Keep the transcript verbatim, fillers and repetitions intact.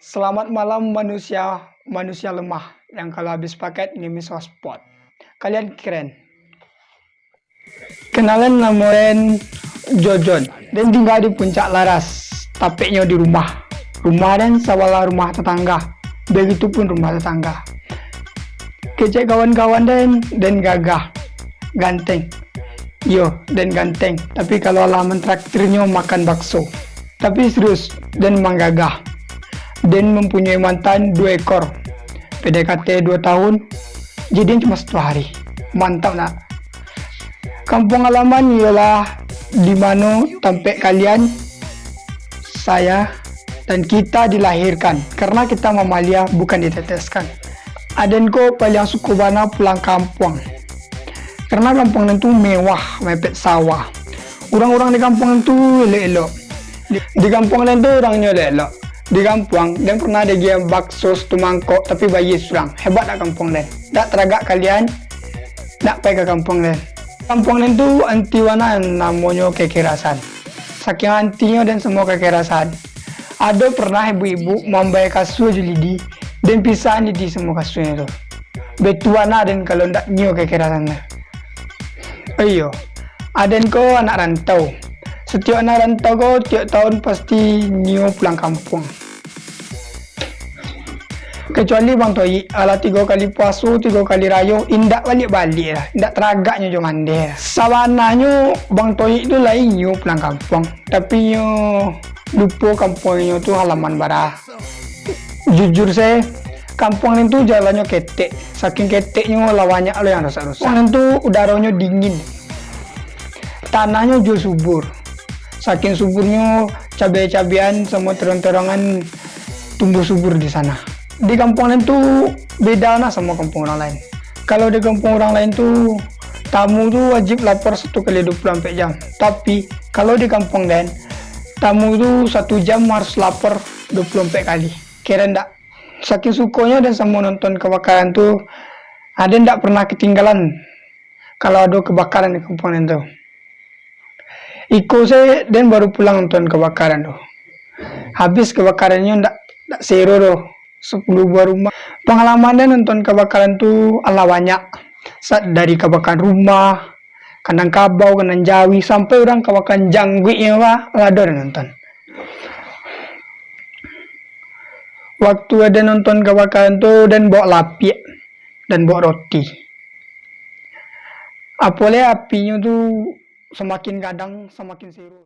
Selamat malam manusia, manusia lemah yang kalau habis paket ngemis hotspot. Kalian keren. Kenalan, namo den Jojon. Den tingga di Puncak Laras, tapeknyo di rumah. Rumah den sabalah rumah tatangga. Begitupun rumah tatangga. Kecek kawan-kawan den, den gagah, ganteng. Iyo, den ganteng. Tapi kalau lah mentraktirnyo makan bakso. Tapi serius, den manggagah. Den mempunyai mantan duo ekor. P D K T duo tahun, jadian cuma satu hari. Mantap nak. Kampung halaman ialah di mano tampek kalian, saya, dan kita dilahirkan. Karena kita mamalia, bukan diteteskan. Aden ko paliang suko bana pulang kampuang. Karena kampuang den tu mewah, mepet sawah. Urang-urang di kampuang den tu elok-elok. Di, di kampuang den tu urangnyo elok-elok. Di kampuang den pernah diagiah bakso satu mangkok, tapi bayia surang. Hebat dak kampuang den? Dak taragak kalian dak pai ka kampuang den? Kampuang den tu anti bana namonyo kekerasan. Saking antinyo den samo kekerasan, ado pernah ibu-ibu mambae kasua jo lidi, den pisahan lidi samo kasuanyo tu. Betua na den kalau ndak nio kekerasan tu. Iyo, aden ko anak rantau. Setiok anak rantau ko tiok tahun pasti nio pulang kampuang. Kecuali Bang Toyik, alah tigo kali puaso, tigo kali rayo, indak baliak-baliak lah, indak taragaknyo jo mandeh. Sabananyo Bang Toyik tu lai nio pulang kampuang, tapi nyo lupo kampuangnyo tu halaman bara. Jujur se, kampuang den tu jalannyo ketek, saking keteknyo lah banyak lo yang rusak-rusak. Kampuang den tu udaronyo dingin, tanahnyo juo subur, saking suburnyo cabe-cabean samo terong-terongan tumbuh subur di sana. Di kampuang den tu beda nah samo kampuang urang lain. Kalau di kampuang urang lain tu, tamu tu wajib lapor satu kali dua puluh ampek jam. Tapi, kalau di kampuang den, tamu tu satu jam harus lapor dua puluh ampek kali. Keren dak? Saking sukonyo den samo nonton kabakaran tu, aden dak pernah ketinggalan kalau ado kabakaran di kampuang den tu. Iko se den baru pulang nonton kabakaran tu. Habis kabakarannyo ndak, ndak sero doh, sapuluah buah rumah. Pangalaman den nonton kabakaran tu alah banyak. Sa-, dari kabakaran rumah, kandang kabau, kandang jawi, sampai urang kabakaran jangguiknyo lah, alah ado den nonton. Waktu den nonton kabakaran tu, den baok lapiak, den baok roti. Apo lai apinyo tu samakin gadang, samakin sero.